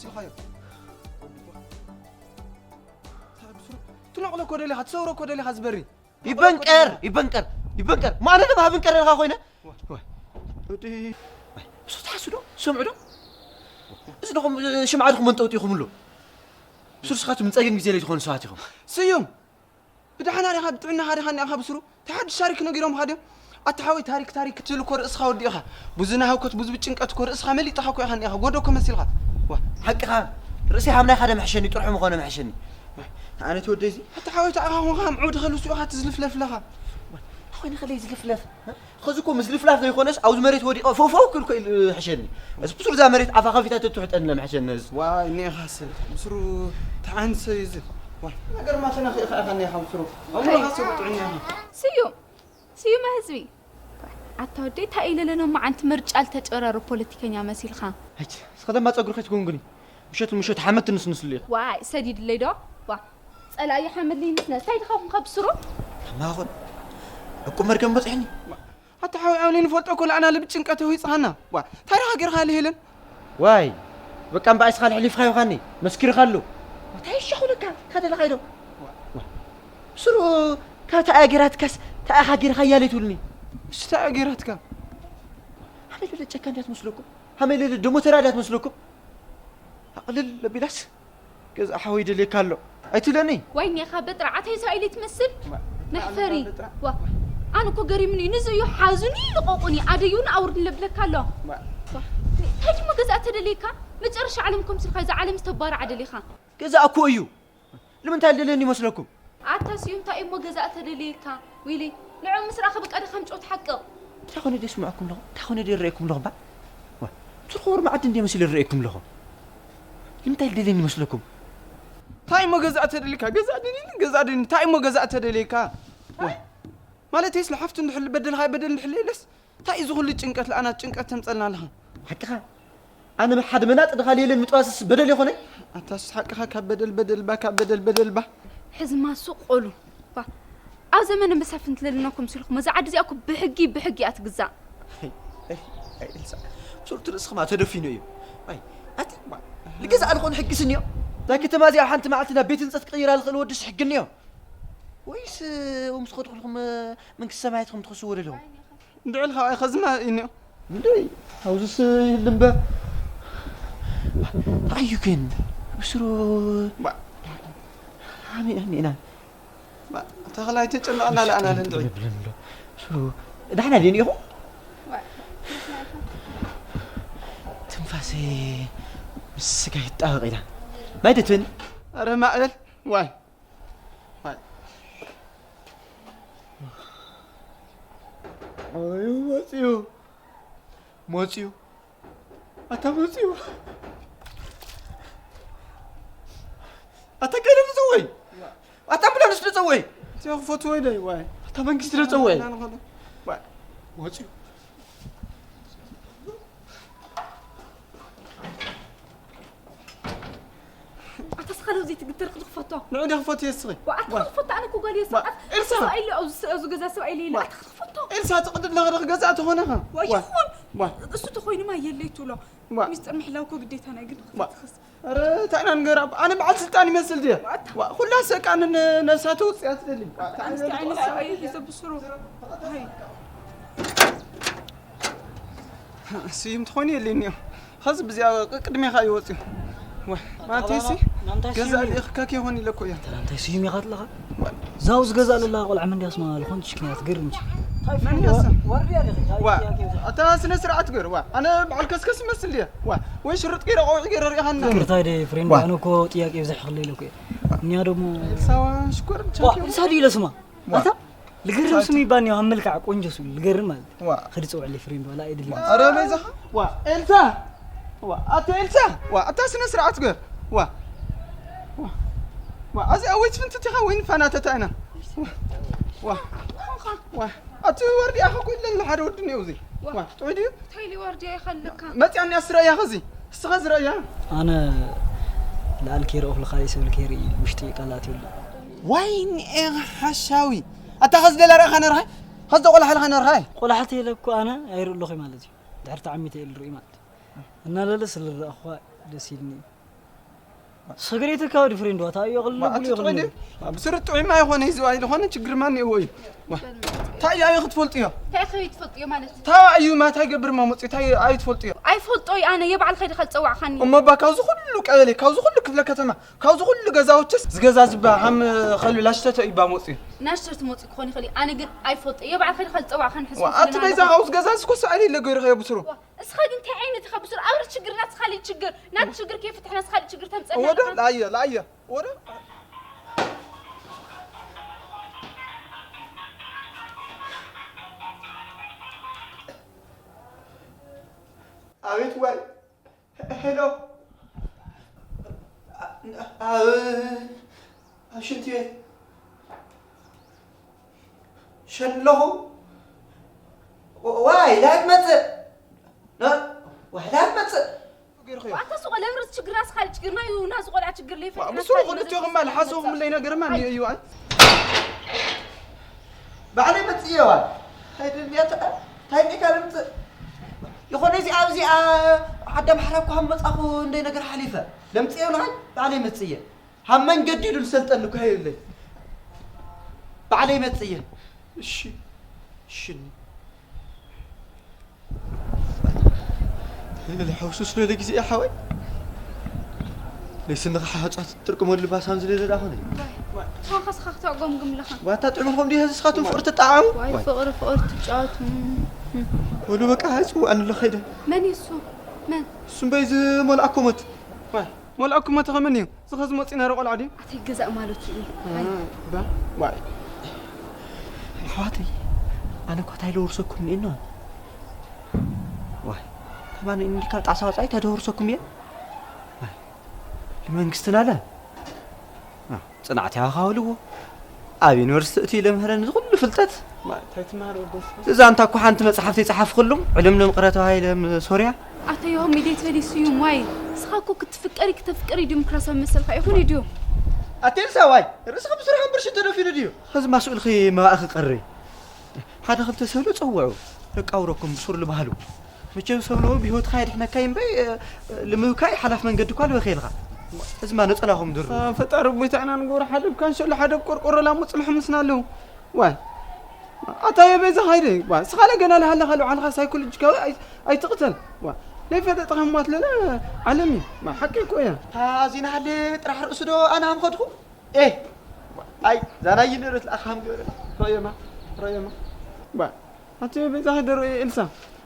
ኢልካዮ። ትነቕሎ እኮ ደሊኻ፣ ትሰብሮ እኮ ደሊኻ ዝበሪ። ይበንቀር፣ ይበንቀር፣ ይበንቀር። ማለት ድማ ብንቀር ኢልካ ኮይነ። ዋይ። እቲ እሱ ትሓሱ ዶ? ሰምዑ ዶ? እዚ ዶኹም ሽምዓ ዶኹም መንጠውጢኹምሉ። ብሱር ስኻትኩም ጸገም ግዜ ለይትኾኑ ሰባት ኢኹም። ስዩም፣ ብደሓና ዲኻ? ብጥዕናኻ ዲኻ እኒኣኻ ብስሩ? ተሓድሽ ታሪክ ነጊሮምኻ ድዮም? ኣታ ሓወይ፣ ታሪክ ታሪክ ክትብል እኮ ርእስኻ ወዲእኻ። ብዙ ናይ ሃውከት፣ ብዙ ብጭንቀት እኮ ርእስኻ መሊጥኻ እኮ ኢኻ እኒኣኻ። ጎዶ እኮ መሲልካ። ዋ። ሓቅኻ። ርእሰይ ሃምናይ ሓደ መሕሸኒ፣ ጥርሑ ምኾነ መሕሸኒ። ኣነ ተወደይ እዚ። ኣታ ሓወይ፣ እንታይ ኢኻ ኾንካ? ምዑድ ኸልሱ ኢኻ ትዝልፍለፍ ኣለኻ። ዋ። ኣኾይነ ኸለይ ዝልፍለፍ። ኸዚ እኮ ምስልፍላፍ ዘይኮነስ፣ ኣብዚ መሬት ወዲቐ ፈውፈው ክብል እኮ ኢሉ ሕሸኒ። እዚ ብሱር እዛ መሬት ኣፋ ኸፊታ ተትውሕጠኒ ለምሕሸኒ እዚ። ዋይ፣ እኒኤኻ ሰብ ብስሩ ተዓንሰ እዩ እዚ። ዋይ። ነገር ማተና ኸ ኢኻ ኢኻ እኒኤኻ ብስሩ። ኣምሮኻ ሰብ ጥዑኛ ኢኻ። ስዩም፣ ስዩመ ህዝቢ። ኣታ ወደይ፣ እንታይ ኢለ ለኖ መዓንቲ ምርጫ ልተጨረሩ ፖለቲከኛ መሲልካ? ሕጂ፣ እስኸ ደማ ጸጉሪ ከይትጎንጉኒ። ምሸት ምሸት ሓመድ ትንስንስሉ ኢኻ። ዋይ፣ ሰዲድለይ ዶ? ዋ፣ ጸላኢ ሓመድ ልይንስነስ። እንታይ ድኻ ኹንካ ብስሩ? ማኹን። ዕቁብ መርገም በጺሕኒ። ኣታ ሓወይ፣ ኣነ ንፈልጦ እኮ ለኣና ልብ ጭንቀት ተዊጽኻና። ዋ፣ እንታይ ደኻ ጌርካ ልሄለን? ዋይ፣ በቃ እምበኣይ እስኻ ልሕሊፍካዮ ኻኒ፣ መስኪርካሉ። እንታይ ይሻኹለካ? ካደለኻ ኢዶ? ስሩ፣ ካብ ተኣ ጌራትካስ፣ ተኣኻ ጌርካ እያለ ትብልኒ። እሺ፣ ተኣ ጌራትካ? ሃመይ ለለ ጨካ እንዲያ ትመስለኩም? ሃመይ ለለ ደሞ ተራ እንዲያ ትመስለኩም? ኣቕልል ለቢላስ፣ ገዛ ሓወይ ደልየካ ኣሎ። ኣይትብለኒ። ዋይ፣ ኔኻ በጥራ፣ ኣታይ ሰብኣይ ኢለ ትመስል? ማ-፣ መሕፈሪ። በጥራ። ዋ፣ ኣነ እኮ ገሪምኒ እዩ። ንዚ እዩ ሓዙኒ፣ ልቐቑኒ፣ ኣደዩን ኣውርድን ለብለካ ኣሎ። ማ-፣ ዋ፣ እንታይ ድሞ ገዛ ተደልየካ? መጨረሻ ዓለም ኮምስልካ፣ እዛ ዓለም ዝተባርዓ ደሊኻ። ገዛ እኮ እዩ። ንምንታይ ልደልየኒ ይመስለኩም? ኣታ ስዩም፣ እንታይ እሞ ገዛ ተደልየካ? ዊሊ፣ ንዑ ምስ ረኣኸ በቃ ድኻ ምጮት ሓቅቕ። እንታይ ኾነ ደይ ስምዐኩም ኣለኹ? እንታይ ኾነ ደይ ርኤኩም ኣለኹ? እባ? ዋ፣ ትርኸቡ መዓዲ እንደ መሲለ ርኤኩም ኣለኹ። ንምንታይ ልደልየኒ ይመስለኩም? እንታይ እሞ ገዛ ተደልየካ? ገዛ ደልየኒ፣ ገዛ ደልየኒ። እንታይ እሞ ገዛ ተደልየካ? ዋ፣ ማለተይስ፣ ለሓፍቱ እንድሕር ልበደልካ በደል እንድሕር የለስ? እንታይ እዩ እዚ ኩሉ ጭንቀት? ለኣና ጭንቀት ተምጸልና ኣለኻ። ሓቅኻ። ኣነ ሓደ መናጢ ድኻ ልየለን ምጥዋስስ በደል ይኾነይ? ኣታስ ሓቅኻ፣ ካብ በደል በደል ባ፣ ካብ በደል በደል ባ። ሕዚ ማሱ ቆሉ። ባ፣ ኣብ ዘመነ መሳፍንቲ ለለና ኮምሲልኩም፣ እዛ ዓዲ እዚኣ እኮ ብሕጊ፣ ብሕጊ እያ ትግዛእ። ኣይ፣ ኣይ፣ ኣይ፣ ኤልሳ፣ ብሱር እቲ ርእስኽማ ተደፊኑ እዩ። ኣይ፣ ኣቲ፣ ባ፣ ልገዛእ ልኾን ሕግስ እኒኦ? እዛ ከተማ እዚኣ ኣብ ሓንቲ መዓልቲ ናብ ቤት ህንጸት ክቕይራ ልኽእል ወድስ ሕጊ እኒኦ? ወይስ፣ እ፣ ምስ ኸድኩልኩም፣ እ፣ መንግስቲ ሰማያት ከም ትኸስዎ ደለኹም? እንድዕል ኸባይ ኸዝማ እዩ እኒኦ። እንድይ፣ ኣብዚስ ይህሉ እምበር። ኣዩ ግን፣ ብስሩ፣ ባ-፣ ሃሚ፣ ሃሚ ኢና። ባ-፣ ተኽላይ ተጨነቕና ለኣና ለንድዒ። ብስሩ፣ ደሕና ድዩ እኒኦኹም? ትንፋሰይ ምስ ስጋ ይጣበቕ ኢላ። ማይ ደትበኒ። ኧረ ማዕበል፣ ዋይ። ኣይ፣ መጽዩ። መጽዩ። ኣታ መጽዩ። ኣታ ገለ ንጸወይ። ኣታ ኣምቡላንስ ንጸወይ። እቲ ክፈትዎ ኢለ፣ ዋይ። ኣታ መንግስቲ ንጸወይ። ዋይ። መጽዩ። ኣታ ስኻ ዶ ዘይትግተር ክትክፈቶ? ንዑ ዶ ክፈቶ የስኺ? ዋ፣ ኣታ ክትክፈቶ፣ ኣነ እኮ ጓል እየ ዋ፣ ሰዓት ኤልሳ! ሰብኣይ ኢለ ኣብዚ ስ-፣ ኣብዚ ገዛ ሰብኣይ ኢለ ኢለ። ዋ። ኣታ ክትክፈቶ? ኤልሳ፣ ትቕድድ ለኸ ዶ ክገዝኣ ተኾነ ኸ? ዋ፣ ዋ። ይኹን። ዋ። እሱ ተኾይኑማ የለይ ትብሎ። ዋ። ሚስጥር ምሕላው እኮ ግዴታና እዩ፣ ግን ዋ። ክትኸስ። ኧረ፣ እንታይ ኢና ንገራ? ኣነ በዓል ስልጣን ይመስል ድየ? ዋ፣ ኣታ። ዋ፣ ኩላ ሰቃ ን-፣ ን-፣ ነብሳ ተውፅእ እያ ትደሊ። ዋ፣ እንታይ ኣንስቲ ዓይነት ዓይነት ሰብኣይ እዩ ሒዘ ብስሩ? ኣይ። ስዩም ትኾኒ የለኒ እዮ። ኸዚ ብዚኣ ቅ-፣ ቅድሜኻ እዩ ወፂኡ። ዋ፣ ማቴሲ፣ ናምታይ ገዛ ስዩም እዩ? ልእኽካ ከይኾን ኢለ እኮ እየ። ናምታይ ስዩም ኢኻ ኣለኻ? ዋ። ዛው ዝገዛ ለላ ቆልዓ መንድያስ ማለት ዝኾን ትሽክንያ ትገርም። መን እያ እሳ? ወርድያ ዲኺ? ዋ፣ ኣታ ስነ ስርዓት ገር፣ ዋ። ኣነ በዓል ከስከስ ይመስል ድየ? ዋ፣ ወይ ሽርጥ ገይረ ቆውዒ ገይረ ሪኢኻኒ። ይቅርታ ኢደ ፍሬንድ፣ ዋ። ኣነ እኮ ጥያቄ ይብዛሕ ክልል እኮ እየ። እኒያ ደሞ ኤልሳዋ ሽኮር ዋ፣ ቻምፒዮን። ኤልሳ ድዩ ኢለ ስማ? ዋ። ኣታ ልገርም ስም ይባል እኒያ፣ ኣብ መልክዓ ቆንጆ ስም ልገርም ማለት። ዋ። ኸዲ ጽውዕለይ ፍሬንድ፣ ዋላ ኣይደልን። ዋ፣ ኧረ በይዛኻ። ዋ፣ ኤልሳ። ዋ፣ ኣታ ኤልሳ። ዋ፣ ኣታ ስነ ስርዓት ገር። ዋ። ዋ። ዋ፣ ኣዚኣ ወይ ትፍንትት ኢኻ ወይ ንፋናተታ ኢና። ዋ። ዋ። ዋ። ኣቲ ወርዲ ኣኸ እኮ ኢለኒ ሓደ ወዲ እኒኦ እዚ። ዋ። ዋ፣ ጥዑይ ድዩ? እንታይ ኢሉ ወርዲ ኣይኸልካ? መጽያ እኒኣ ስረያ ኸዚ። እስኻ ዝረያ። ኣነ ለኣል ከይረእኹ ለኻሊእ ሰብ ከይርኢ ውሽጢ ቃላት የብሉ። ዋይ ንኤኻ ሓሻዊ። ኣታ ኸዚ ደላ ረእኻ ነርኻ? ኸዚ ቆላሕ ኢልኻ ነርኻ? ቆላሕቲ ኢለ እኮ ኣነ ኣይርኢ ኣለኹ ማለት እዩ። ድሕሪ ተዓሚተ ኢሉ ርኢ ማለት እዩ። እናለለ ስለ ዝረእኹዋ ደስ ኢልኒ እዩ። ስግሬት ካብ ፍሬንድ ዋታ እዩ። ይቕልል ዋ፣ ብሉ ኣቲ ይቕልል። ትኾይደ? ብስርጥዑ ማ ይኾነ፣ ህዝቢ ኣይልኾነ፣ ችግር ማን እዎ እዩ? ዋ፣ እንታይ እዩ ክትፈልጥዮ? እንታይ ከይ ትፈልጥዮ ማለት? ታ እዩ ማታ ይገብር ማ መጽኡ፣ እንታይ እዩ ኣይትፈልጥዮ? ኣይፈልጦ እዩ ኣነ፣ የባዕል ከይደ ከልጸዋዕኻኒ። እሞ ባ ካብዚ ኩሉ ቀበሌ፣ ካብዚ ኩሉ ክፍለ ከተማ፣ ካብዚ ኩሉ ገዛውትስ ዝገዛ ዝባ ሃም ከሉ ላሽተተ እዩ ባ መጽኡ። ናሽተርት መጽኡ ክኾን ይኽእል እዩ። ኣነ ግን ኣይፈልጦ፣ የባዕል ከይደ ከልጸዋዕኻኒ ሕዝቢ ዋ፣ ኣቲ ኩልና በይዛ ንኸ- ካብዚ ገዛ ዝኮስ ኣይደለ ገይሩ ከየብስሩ። ዋ፣ እስኻ ግን እንታይ ዓይነት ኢኻ ብሱር? ኣብ ችግር ናት ካልእ ችግር፣ ናት ችግር ከይፍትሕና ካልእ ችግር ተምጸልና ወደ ኣለኻ? ላየ፣ ላየ፣ ወደ ኣቤት ዋይ፣ ሄሎ፣ ኣብ፣ ኣብ ሽንቲ ቤት ሸለኹ፣ ዋይ፣ ላይት መጽእ፣ ነ-፣ ዋይ፣ ላይት መጽእ። ገይርኽዮ። ኣታ ሱቕ ለምርት ችግር ናስ ካልእ ችግር ናይ ናዝ ቆልዓ ችግር ለይ ዋ፣ ፈትሕ ብስሩ ናስ ካልእ ክልቲኦም ማ ዝሓሰብኩም ለይ ነገርማ እንዲዩ እዩ፣ ኣይ። ባዕለይ መጽእየዋ። ሃይደ እንዲያ ተ-፣ ታይ ዲካ ልምጽእ? ይኾነ እዚ ኣብዚ ኣ-፣ ዓዲ ኣምሓራ እኮ ሃም መጻኹ እንደይ ነገር ሓሊፈ። ለምጽእየ ብለኻይ ባዕለይ መጽእየ። ሃብ መንገዲ ኢሉ ዝሰልጠኒ እኮ የብለይ። ባዕለይ መጽእየ። እሺ፣ እሺ። ልሐውሱ ስለ ግዜ ሓወይ ለይስንኻ ሓጻት ትጥርቅመሉ ባሳም ዝለ ዘዳ ኾነ። ዋይ፣ ተዋኸስኻ ክትዕጎምግም ኣለኻ። ዋታ ጥዑምኹም ድዩ ህዝስኻትኩም ፍቕሪ ትጠዓሙ? ዋይ፣ ዋይ። ፍቕሪ፣ ፍቕሪ ትጫወቱ። ወሉ በቃ ጽውዓኒ ኣሎ ኸይደ። መን እዩ እሱ? መን? እሱ እምበይ ዝመልኣኩም ሞት። ዋይ፣ መልኣኩም ሞት ኸመን እዩ? ዝኸዚ መጺና ረ ቆልዓ ድዩ? ኣተይ ገዛእ ማለቱ እዩ። እ፣ ኣይ። ባ፣ ዋይ። ኣሕዋተይ፣ ኣነ እኳ እንታይ ልወርሰኩም እኒኤና? ዋይ፣ ከማን እንዲካ ጣሳ ወጻኢ ተደወርሰኩም እየ። ዋይ፣ ንመንግስትና ለ፣ አ፣ ጽናዕት ያኻ ወልዎ። ኣብ ዩኒቨርሲቲ እቲ ለምህረን ዝኹሉ ፍልጠት። ማ፣ እንታይ ትመሃር ወደስ? እዛ እንታ እኮ ሓንቲ መጽሓፍቲ ጸሓፍክሉም፣ ዕልም ንምቕረ ተባሂለ ም-፣ ሶርያ። ኣቶ ዮሃም ኢደይ ተሊሱ እዩ፣ ዋይ። ንስኻ እኮ ክትፍቀሪ፣ ክተፍቅሪ ዲሞክራሲያዊ መሰልካ ይኹን እዩ ድዩ? ኣቴልሳ፣ ዋይ፣ ርእስኻ ብስራሕ እምበር ሽቶ ደፊኑ ድዩ? ኸዚ ማስኡልኺ መባእኺ ቀሪ። ሓደ ክልተ ሰብ ጸውዑ፣ ደቂ ኣውሮኩም ብሱር ልባህሉ። መቸም ሰብ ነው ብህይወትካ የድሕነካ እምበይ፣ እ፣ እ፣ ልምብካይ ሓላፍ መንገዲ እኳ ልበኸ ኢልካ። እዚ ማ ነጸላኹም ድሩ። አ፣ ፈጣሪ ጎይታ ኢና ንገብሮ። ሓደ ብካንሸሎ፣ ሓደ ቆርቆሮ ላሞ ጽልሑ ምስና ኣለዉ። ዋይ። ኣታ የበዛ ኻይደ። ዋይ፣ ስኻ ለገና ለሃለኻ ለዓልኻ ሳይኮሎጂካዊ ኣይ-፣ ኣይትቕተል። ዋይ። ለይፈለጥኻ እሞ ኣትለለ ዓለም እዩ። ማ ሓቂ እኮ እያ። እታ ዜና ሃለ ጥራሕ ርእሱ ዶ ኣነ ሃም ኸድኹ? ኤ፣ ኣይ፣ ዛናይ ንእረት ለኣኻም ገበረ። ረዮማ፣ ረዮማ። ባ፣ ኣቲ ቤዛኺ ደሮ ኤልሳ።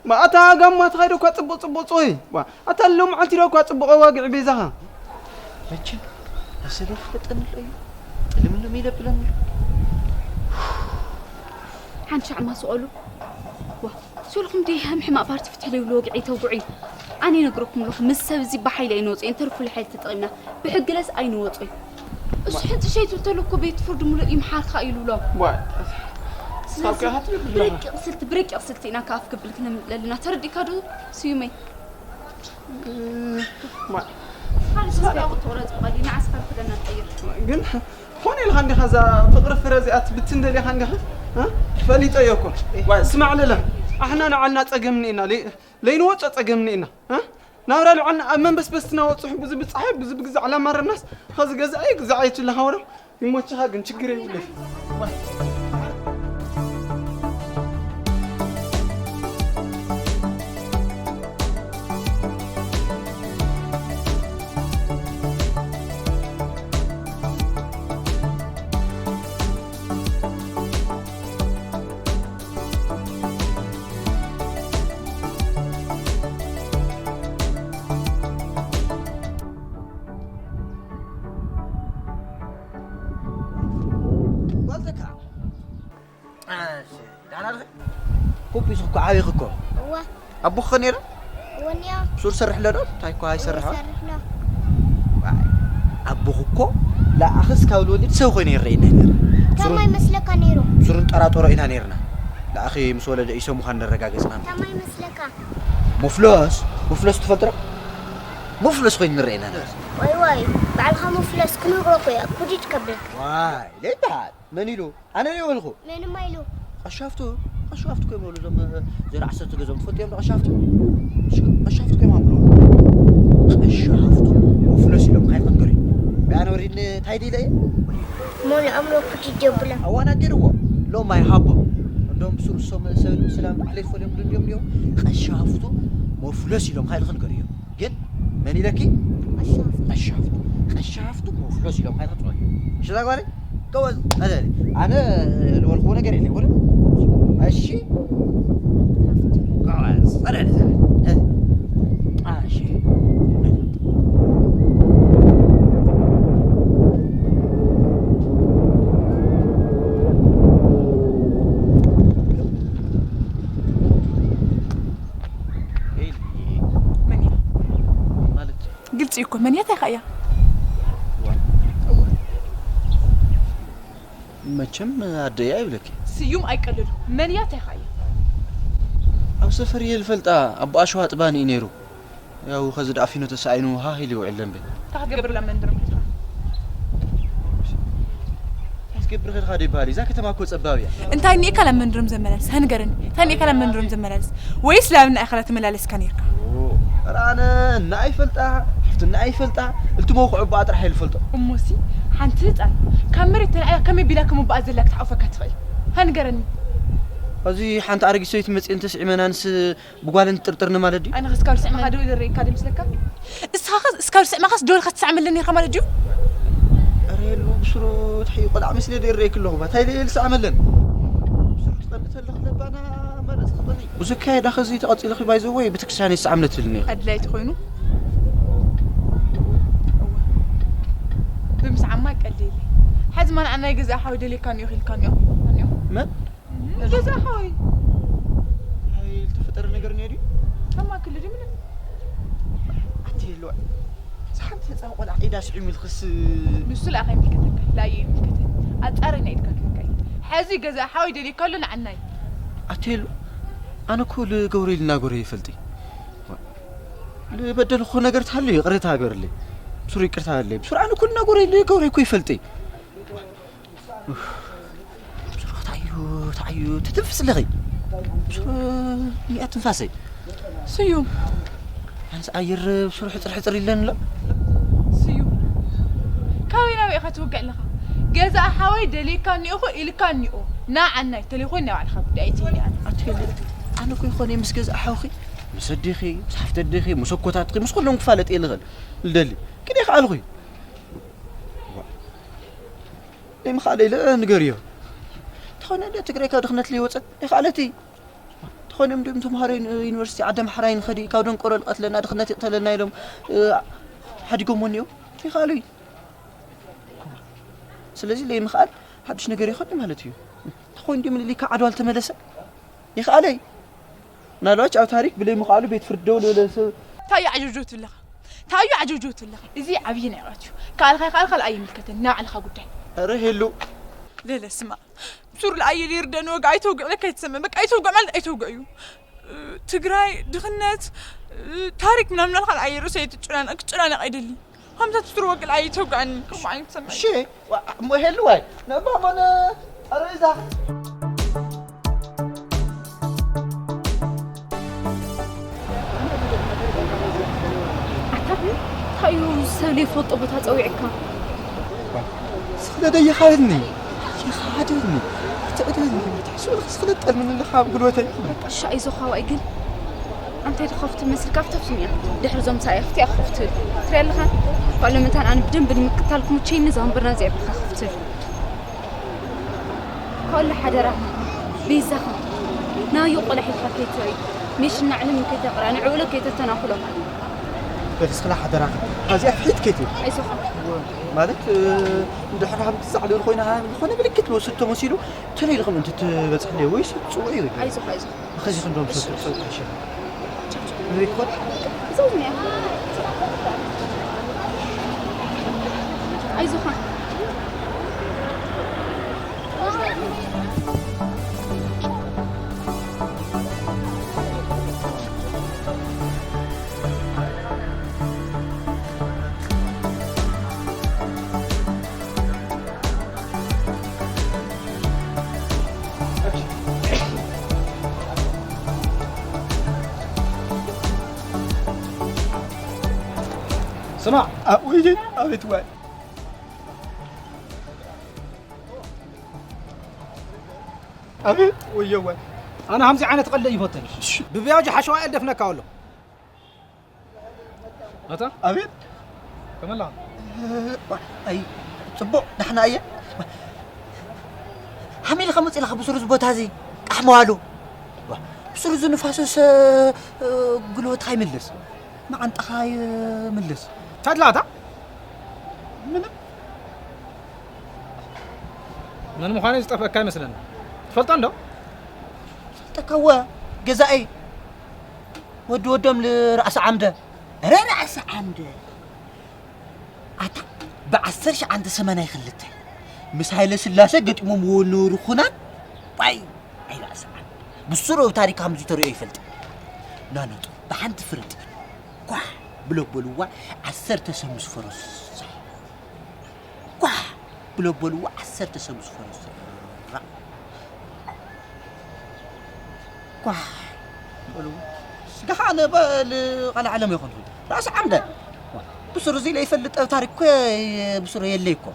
ባ፣ ኣታ ጋማ ተኻይዶ እኳ ጽቡቕ፣ ጽቡቕ ጽወይ። ባ፣ ኣታ ሎም ዓንቲ ዶ እኳ ጽቡቕ ኣዋግዒ ቤዛኻ። መቸም፣ ኣሰለ ፍለጠን ኣሎ እዩ። ጥልምልም ይለብለን ኣሎ። ሓንቲ ሻዕ ማስቆሉ። ዋ፣ ሶልኹም ዲ ሕም ሕማቕ ፓርቲ ፍትሕ ዘይብሉ ወግዒ ተውግዑ። ኣነ ይነግረኩም ኣለኹ፣ ምስ ሰብ እዚ ብሓይሊ ኣይንወጾ፣ ኢንተርፖል ሓይሊ ተጠቒምና፣ ብሕግለስ ኣይንወጾ። እሱ ሕንጽ ሸይቱ እንተሎ እኮ ቤት ፍርዲ ሙሉእ ይምሓርካ እዩ ዝብሎም። ዋይ፣ ስለዚ ሳብ ከ ሃት ብላ። ብረቂቕ ስልቲ፣ ብረቂቕ ስልቲ ኢና ከኣፍ ክብል ክነምለልና። ተረዲእካ ዶ ስዩመይ? ማ-፣ ካልእ ስልቲ ያው ትቑረጽ ብቐሊል ንዓስካ ክደና ትቀይር። ግን ኾነ ኢልካ እንዲኻ እዛ ፍቕሪ ፍረ እዚኣ ትብትን ደሊኻ እንዲኻ? እ? ፈሊጠዮ እኮ። ዋይ፣ ስማዕ ለለ፣ ኣሕና ንዓልና ጸገም እኒኤና፣ ለይ-፣ ለይንወጾ ጸገም እኒኤና። እ? ናብራ ልዓልና ኣብ መንበስበስ ትናወጽሑ ብዙ ብጻሓይ፣ ብዙ ብግዛዕ ላማረናስ፣ ኸዚ ገዛኢ ግዛዕ ኣይትለኻ ወረ። ይሞችኻ ግን ችግር የብለይ። ጓልተካ። እሺ፣ ደህና ኣለኺ? ኩፒስ እኮ ዓቢኺ እኮ። እወ። ኣቦኺ ከ ነይሩ? እወ፣ እኒኦ። ሱር ሰርሕ ኣሎ ዶ? እንታይ እኮ ኣይሰርሕ። ይሰርሕ ኣሎ። ዋይ፣ ኣቦኺ እኮ ለኣኺስ ካብ ልወልድ ሰብ ኮይኑ ይረኣየና ነይሩ። ሱሩን ከማይ መስለካ ነይሩ? ሱሩን ጠራጠሮ ኢና ነይርና። ለኣኺ ምስ ወለደ እዩ ሰብ ምዃኑ ነረጋገጽና። ከማይ መስለካ? ሙፍሎስ፣ ሙፍሎስ ትፈልጦ ዶ? ሙፍሎስ ኮይኑ ንረኣየና ነይሩ። ወይ ወይ፣ ባዕልኻ ሙፍሎስ ክነግረኩ እየ፣ ኩዲድ ከብለካ። ዋይ፣ ለይበሃል። መን ኢሉ? ኣነ ድየ በልኩ? መንማ ኢሉ? ቀሺ ሃፍቱ፣ ቀሺ ሃፍቱ እኮ እዮም በሉ እዞም፣ እ፣ ዜሮ ዓሰርተ ገዞም ትፈልጥዮም ዶ ቀሺ ሃፍቱ? እሺ፣ ቀሺ ሃፍቱ እኮ እዮም በሉ። ቀሺ ሃፍቱ ሙፍሎስ ኢሎም፣ ከይድ ክንገሪ። እንታይ ዲለ እየ? ሞን ኣምሮ ክትጀብላ። ኣዋና ገይርዎ። ሎም ኣይሃቦም። እንደውም ብስሩ ሰም-፣ ሰብ ምስላም ባዕለይ ዝፈልዮም ድንድዮም ድዮም። ቀሻፍቱ መፍለስ ኢሎም ካይልኽን ገር እዮም። ግን መን ኢለኪ? ቀሻፍቱ። ቀሻፍቱ። ቀሻፍቱ መፍለስ ኢሎም ካይልኽን ገር እዮም። ሽዛ ጓለይ? ጎበዝ፣ ቀለል። ኣነ ዝበልክዎ ነገር የለይ፣ ወለ? እሺ። ጎበዝ፣ ቀለል። እሺ። መን እያ? ማለት ግልፂ እኮ መን እያ? እንታይ እያ? ዋ። መቸም ኣደይ ኣይብለኪ። ስዩም ኣይቀልሉ። መን እያ? እንታይ እያ? ኣብ ሰፈር እየ ዝፈልጣ። ኣቦኣ ሸዋ ጥባኒ እዩ ነይሩ። ያው ከዚ ደኣ ፊኖ ተሳኢኑ ሃህ ኢሉ ይውዕል ደንበ። እንታይ ክትገብርላ መንደሮም ሒዝካ? እንታይ ክትገብር ከድካ ዶ ይበሃል? እዛ ከተማ እኮ ጸባብ እያ። እንታይ እኒኤካ ናብ መንደሮም ዘመላልስ? ሃ ንገረኒ። እንታይ እኒኤካ ናብ መንደሮም ዘመላልስ? ወይስ ላብና ኢኻ ትመላለስካ ነይርካ? ኦ፣ ኧረ ኣነ እና ኣይፈልጣ፣ ሃፍትና ኣይፈልጣ፣ እልቲ መውክዑ ብኣ ጥራሕ እየ ዝፈልጦ። እሞሲ፣ ሓንቲ ህጻን ካብ መሬት ተላዒላ ከመይ ቢላ ከም ብኣ ዘላ ክትሓቑፈካ ትኽእል? ሃ ንገረኒ። ኣብዚ ሓንቲ ኣረጊት ሰበይቲ መጺኤን ተስዒመናንስ ብጓለን ትጥርጥርኒ ማለት ድዩ? ኣነ ኸስ ካብ ስዕመኻ ደው ኢለ ርእየካ ዶ ይመስለካ? እስኻ ኸስ እስካብ ዝስዕመኻስ ደወልካ ትስዕመለኒ ኢኻ ማለት ድዩ? ኧረ የሉ፣ ብስሩ ትሕዩ ቆልዓ መስለ ዶ ይረኣየኪ ኣለኹ? ባ፣ እንታይ ኢለ ዝስዕመለን? ብስሩ ትቐንዲ ተለኺ ለባና መረጽ ትቐኒ። ብዙ ካየዳ ኸዚ ተቐጺልኺ ባይዘወይ ቤተክርስትያን ይስዓምለትልኒ ኢኺ። ኣድላይ ተኾይኑ? እወ። ብምስዓማ ቀሊል። ሓዚ ማን ኣናይ ገዛ ሓዊ ደልየካ እኒኦ ኢልካ እኒኦ? መን? ገዛ ሓወይ። ኣይ፣ ዝተፈጠረ ነገር እኒኦ ድዩ? ከማክል ድዩ ምንም? ኣቲ የለዋ። እዚ ሓንቲ ህፃን ቆልዓ ኢዳ ስዒሙ ኢልክስ። ንሱ ለኣኸ ይምልከተካ፣ ለኣየ ይምልከተኒ። ኣጻረኛ ኢድካ ክህካ እዩ። ሕዚ ገዛ ሓወይ ደልየካ ኣሎ ንዓናይ። ኣቲ የሉ፣ ኣነ እኮ ልገብሮ ኢልና ጎረ ይፈልጥ። ልበደልኩ ነገር ተሃልዩ ይቕሬታ ገርልይ። ብሱሩ ይቅርታ ኣለይ። ብሱሩ ኣነ ኩልና ጎረ ልገብሮ እኮ ይፈልጥ። ብሱሩ ተዓዩ፣ ተዓዩ፣ ትትንፍስ ኣለኺ። ብሱሩ ኒኣ ትንፋሰይ። ስዩም። ኣንስ ኣየር ብሱሩ ሕፅር ሕፅር ኢለን ኣሎ። ስዩም። ካበይ ናበይ ኢኻ ትውግዕ ኣለኻ? ገዛ ሓወይ ደልየካ እኒኦኹ ኢልካ እኒኦ። ና ዓናይ፣ ተለይኮን ናይ ባዕልኻ ጉዳይ ኣይትህሊ ኣነ። ኣትሄሊ፣ ኣነ እኮ ይኾነ ምስ ገዛ ሓውኺ፣ ምስ ኣዴኺ፣ ምስ ሓፍቲ ኣዴኺ፣ ምስ ኣኮታትኺ፣ ምስ ኩሎም ክፋለጥ እየ ልኽእል ልደሊ። ግን የኽኣልኹ እዩ። ዘይምኽኣለይ ኢለ ንገርዮ። ተኾነ እንደ ትግራይ ካብ ድኽነት ለይወፀት ይኽኣለት እይ። ተኾነ እንዲም ተምሃሮ ዩኒ-፣ ዩኒቨርሲቲ ዓዲ ኣምሓራ ይንኸዲ፣ ካብ ደንቆሮ ልቐትለና ድኽነት ይቕተለና ኢሎም፣ እ፣ ሓዲጎሞ እኒኦ። ይኽኣሉ እይ። ስለዚ ለይምኽኣል ሓድሽ ነገር ይኾን ማለት እዩ። ተኾነ እንዲም ልሊካ ዓድዋ ልተመለሰ ይኽኣለይ። ምናልባች ኣብ ታሪክ ብለይ ምኽኣሉ ቤት ፍርዲ ደው ልበለ ሰብ። ታዩ ዓጀውጀው ትብለኻ? ታዩ ዓጀውጀው ትብለኻ? እዚ ዓብዪ ናይ ቃት እዩ። ከኣልካ ይከኣልካ፣ ለኣይ ይምልከተኒ። ናይ ባዕልኻ ጉዳይ። ኧረ ሄሉ። ለለ ስማ። ብሱር ለኣየ ሊርደን ወግ ኣይተውግዕ ለካ ይትሰመ። በቃ ኣይተውግዕ ማለት ኣይተውግዕ እዩ። ትግራይ፣ ድኽነት፣ ታሪክ ምናምን ኣልካ ለኣየ ርእሰይ ትጨናነቕ፣ ክጨናነቕ ኣይደሊ። ከምታ ትስሩ ወግ ለኣየ ይተውግዕኒ። ከምኡ ዓይነት ሰማይ። እሺ። ዋ-፣ እሞ ሄሉ ዋይ፣ ነባ ሞነ ኣረዛ። ኣታ እንታይ እዩ ሰብ ዘይፈልጦ ቦታ ጸዊዕካ? ስኽለ ዶ ይኻደኒ? ይኻደኒ። ትዕደኒ። እንታይ ስለ ስኽለ ጠልምኒ ኣለኻ ኣብ ጉልበተይ? በቃ እሺ፣ ኣይዞኻ ዋይ ግን ኣንታይ ድኸፍት መስልካ ኣብታ ስሚያ ድሕሪ ዞም ሳያ ክፍቲ ኣኽፍት ትሪያ ኣለኻ። ኳሎ መታን ኣነ ብደንብ ንምክታልኩም ቸይኒ ዛምብርና ዚዕብካ ክፍት። ከወለ ሓደራኻ፣ ቤዛኻ፣ ናዩ ቆላሕ ኢልካ ከይትርኢ፣ ሜሽና ዕልም ከይተቕርኣ፣ ንዕኡ ኢለ ከይተተናኹሎ። በል እስኽላ ሓደራኻ፣ ኣብዚኣ ፍሒት ከይትብል። ኣይዞኻ። ማለት፣ እ፣ እንድሕር ሃምቲ ዛዕለል ኮይና፣ ዝኾነ ምልክት ዝወሰድቶ መሲሉ፣ ተለይልኩም እንትትበጽሕለይ ወይስ ትጽውዑ ይብል። ኣይዞኻ፣ ኣይዞኻ። ኸዚ ክንዶም ሰብ ሰብ ይሻል። ንሪኮት እዞም እያ። ኣይዞኻ። ስማዕ፣ ኣ-፣ ውይ፣ ኣቤት ዋይ። ኣቤት ወየዋ። ኣነ ከምዚ ዓይነት ቀልዲ ይፈትን። ብብያጅ ሓሸዋ እየ ደፍነካ ኣሎ። ኣታ? ኣቤት። ከመላ? ኣይ፣ ጽቡቕ፣ ደሕና እየ። ሃሚል ከምጽእ ኢልካ ብስሩ እዚ ቦታ እዚ ቃሕ መዋሉ። ብስሩ እዚ ንፋስስ፣ እ፣ ጉልበትካ ይምልስ። መዓንጣኻ ይምልስ። ታድላ ኣታ? ምንም። መን ምዃነይ ዝጠፍአካ ይመስለኒ። ትፈልጦ እንዶ? ፈልጠካ እወ፣ ገዛኢ። ወዲ ወዶም ልራእሲ ዓምደ። ረ ራእሲ ዓምደ። ኣታ ብዓሰርተ ሸዓንተ ሰማንያ ክልተ ምስ ሃይለ ስላሴ ገጢሞምዎ ዝነበሩ ኹናት፣ ዋይ፣ ኣይ ራእሲ ዓምደ። ብስሩ ኣብ ታሪክ ከምዚ ተሪኦ ይፈልጥ። ናነጡ ብሓንቲ ፍርጥ ኳሕ ብሎ በልዋ ዓሰርተ ሰብ ምስ ፈረሱ። ኳሕ ብሎ በልዎ ዓሰርተ ሰብ ምስ ፈረሱ። ኳሕ በልዎ። ስጋኻ ኣነ በል ቃል ዓለም ይኹን። ራእሲ ዓምደ። ብስሩ እዚ ለይፈልጥ ኣብ ታሪክ እኮ ብስሩ የለይ እኮ።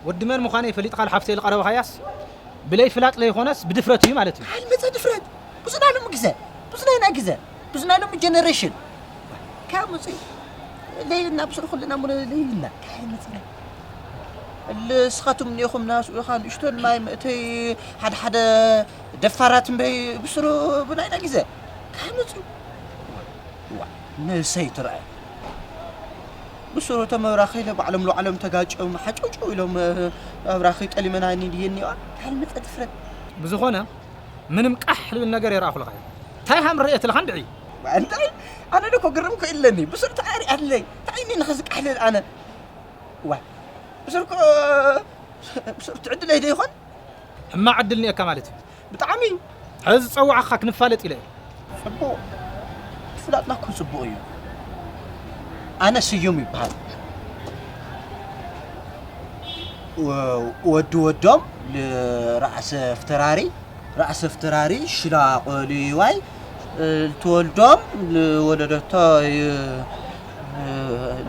ወዲ መን ምዃነይ ፈሊጥካ፣ ሓፍተይ ዝቐረብካያስ ብለይ ፍላጥ ለይኾነስ ብድፍረት እዩ ማለት እዩ። ካልመፀ ድፍረት። ብዙ ናይ ሎሚ ግዜ፣ ብዙ ናይ ናይ ግዜ፣ ብዙ ናይ ሎሚ ጀነሬሽን። ካብ መፅእ ለይልና ብስሩ ኩልና ሙሉ ለይልና። ካልመፀ። እል ስኻቱም እኒኦኹም ናስኡ ኢኻ ንእሽቶን ማይ መእተይ ሓደ ሓደ ደፋራት እምበይ ብስሩ ብናይና ግዜ። ካልመፅእ። ዋ፣ ንሰይ ትረአ። ብስሩ እቶም ኣብራኸ ኢለ ባዕሎም ልባዕሎም ተጋጭዮም ሓጨውጨው ኢሎም፣ ኣብራኸ ጠሊመናኒ ድየ እኒዋ? ካልመፀ ድፍረት። ብዝኾነ ምንም ቃሕ ልብል ነገር የርኣኹልኻ። እንታይ ሃም ርእየት ለኻ እንድዒ? እንታይ? ኣነ ዶ እኮ ግርም እኮ ኢለኒ። ብስሩ እንታይ ሪኣለይ? እንታይ እኒ ንኸዚ ቃሕ ልብል ኣነ? ዋ፣ ብስሩ እኮ፣ ብስሩ ትዕድለይ ዶ ይኾን? ሕማቕ ዕድል እኒኤካ ማለት እዩ። ብጣዕሚ። ሕዚ ዝጸዋዕካ ክንፋለጥ ኢለ እየ። ጽቡቕ። ፍላጥና እኮ ጽቡቕ እዩ። ኣነ ስዩም ይበሃል። ወ-፣ ወዲ ወዶም ል-፣ ራእሰ ፍተራሪ፣ ራእሰ ፍተራሪ ሽላ ቆልዋይ፣ እ፣ ልትወልዶም ልወለደቶ ይ-፣ እ፣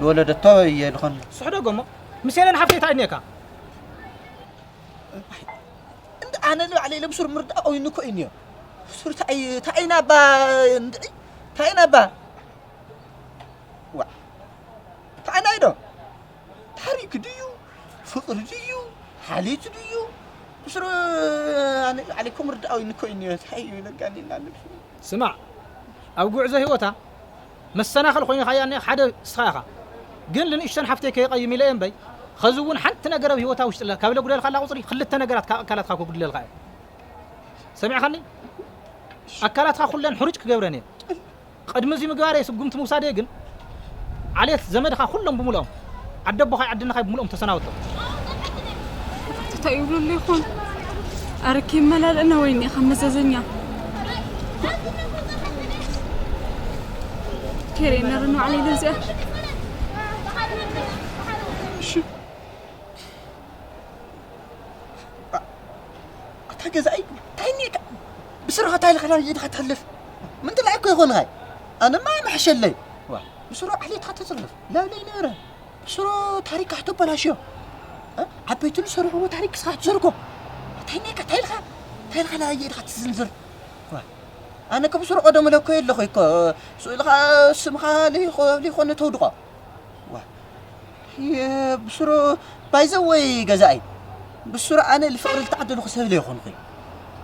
ልወለደቶ እየ ልኾን። ስሕደጎ እሞ፣ ምስ ሄለን ሓፍተይ እንታይ እኒኤካ? እንደ ኣነ ንባዕለይ ለብሱር ምርዳእ ኮይኑ እኮ እዩ እኒኦ። ብሱር ታይ፣ ታይ ናባ፣ እንድዒ፣ ታይ ናባ? ዋ፣ ታይ ናይ ዶ? ታሪክ ድዩ? ፍቅሪ ድዩ? ሓልዮት ድዩ? ብሱር ኣነ ንባዕለይ እኮ ምርዳእ ኮይኑ እኮ እዩ እኒኦ። ታይ እዩ ነጋኒና ንብሱር? ስማዕ፣ ኣብ ጉዕዞ ህይወታ መሰናኽል ኮይንኻያ እኒኻ ሓደ ንስኻ ኢኻ። ግን ልንእሽተን ሓፍተይ ከይቐይም ኢለ እየ እምበይ፣ ኸዚ እውን ሓንቲ ነገር ኣብ ህይወታ ውሽጢ ኣላ። ካብ ለጉደልካ ኣላ ቁፅሪ ክልተ ነገራት ካብ ኣካላትካ ከጉድለልካ እየ። ሰሚዕኻኒ? ኣካላትካ ኩለን ሕሩጭ ክገብረን እየ። ቅድሚ እዚ ምግባረይ ስጉምቲ ምውሳደይ ግን ዓሌት ዘመድኻ ኩሎም ብምልኦም ዓዲ ኣቦኻይ ዓዲ እኖኻይ ብምልኦም ተሰናበቶም። እንታይ ይብሉሉ ይኾን? ኣረ ከይመላልእና ወይ እኒኣ ካብ መዘዘኛ። ከይርእየና ዶ ንባዕለይ ኢለ እዚኣ። እሺ። ኣታ ገዛኢ፣ እንታይ እኒኤካ? ብስርኻ እንታይ ኢልካ ናብ ኢድኻ ትሕልፍ? ምንትላይ እኮ ይኾንኻይ? ኣነማ ምሕሸለይ። ዋ፣ ብስሩ ዓሌትካ ተጽርፍ። ላብለይ ነበረ። ብስሩ ታሪክ ከተበላሽዮ። እ? ዓበይቲ ዝሰርሕዎ ታሪክ እስኻ ትዘርጎ። እንታይ እኒኤካ? እንታይ ኢልካ? እንታይ ኢልካ ላብየ ኢድኻ ትዝንዝር? ዋ፣ ኣነ እኮ ብስሩ ቀደም ኢለ እኮ የለኹ እኮ። ስኡ ኢልካ ስምኻ ለይኾ-፣ ለይኾነ ተውድቖ። ዋ፣ የ-፣ ብስሩ ባይዘወይ ገዛኢ። ብስሩ ኣነ ልፍቕሪ ልተዓደልኩ ሰብ ለይኾንኹ።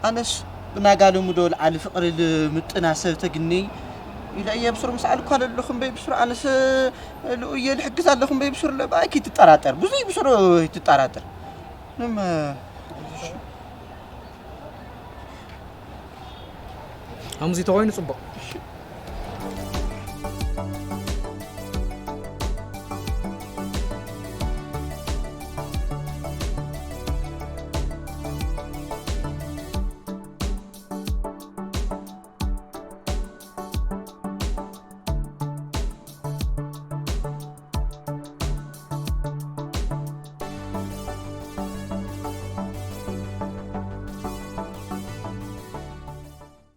ኣነስ ብናጋልሙ ዶ ልዓሊ ፍቕሪ ልምጥና ሰብ ተግኒ ኢለ እየ ብስሩ ምስ ኣልኳ ለለኹ እምበይ ብስሩ ኣነስ ልኡየ ልሕግዝ ኣለኹ እምበይ ብስሩ ለባይ ከይትጠራጠር። ብዙይ ብስሩ ይትጠራጠር። ምንም፣ ከምዚ ተኾይኑ ጽቡቕ።